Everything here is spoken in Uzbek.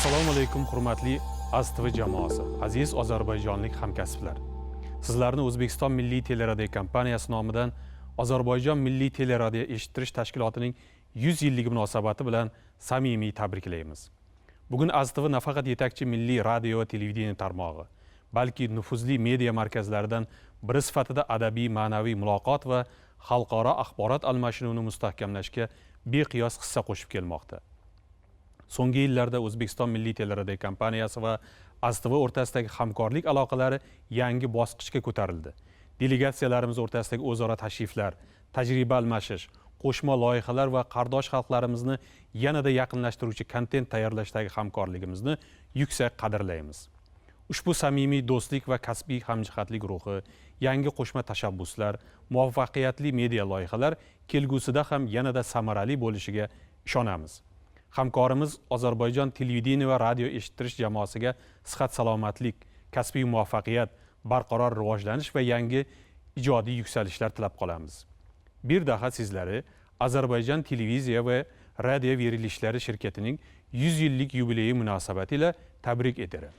Assalomu alaykum, hurmatli AzTV jamoasi, aziz ozarbayjonlik hamkasblar. Sizlarni O'zbekiston Milliy teleradiokompaniyasi nomidan Ozarbayjon Milliy teleradio eshittirish tashkilotining 100 yilligi munosabati bilan samimiy tabriklaymiz. Bugun AzTV nafaqat yetakchi milliy radio va televideniye tarmog'i, balki nufuzli media markazlaridan biri sifatida adabiy, ma'naviy muloqot va xalqaro axborot almashinuvini mustahkamlashga beqiyos hissa qo'shib kelmoqda. So'nggi yillarda O'zbekiston Milliy teleradiokompaniyasi va AzTV o'rtasidagi hamkorlik aloqalari yangi bosqichga ko'tarildi. Delegatsiyalarimiz o'rtasidagi o'zaro tashriflar, tajriba almashish, qo'shma loyihalar va qardosh xalqlarimizni yanada yaqinlashtiruvchi kontent tayyorlashdagi hamkorligimizni yuksak qadrlaymiz. Ushbu samimiy do'stlik va kasbiy hamjihatlik ruhi, yangi qo'shma tashabbuslar, muvaffaqiyatli media loyihalar kelgusida ham yanada samarali bo'lishiga ishonamiz. Hamkorimiz Ozarbayjon televideniye va radio eshittirish jamoasiga sihat salomatlik, kasbiy muvaffaqiyat, barqaror rivojlanish va yangi ijodiy yuksalishlar tilab qolamiz. Bir daha sizları Azerbaycan Televiziya ve Radyo Verilishlari şirketining 100 yillik yubileyi munosabati ile tebrik ederim.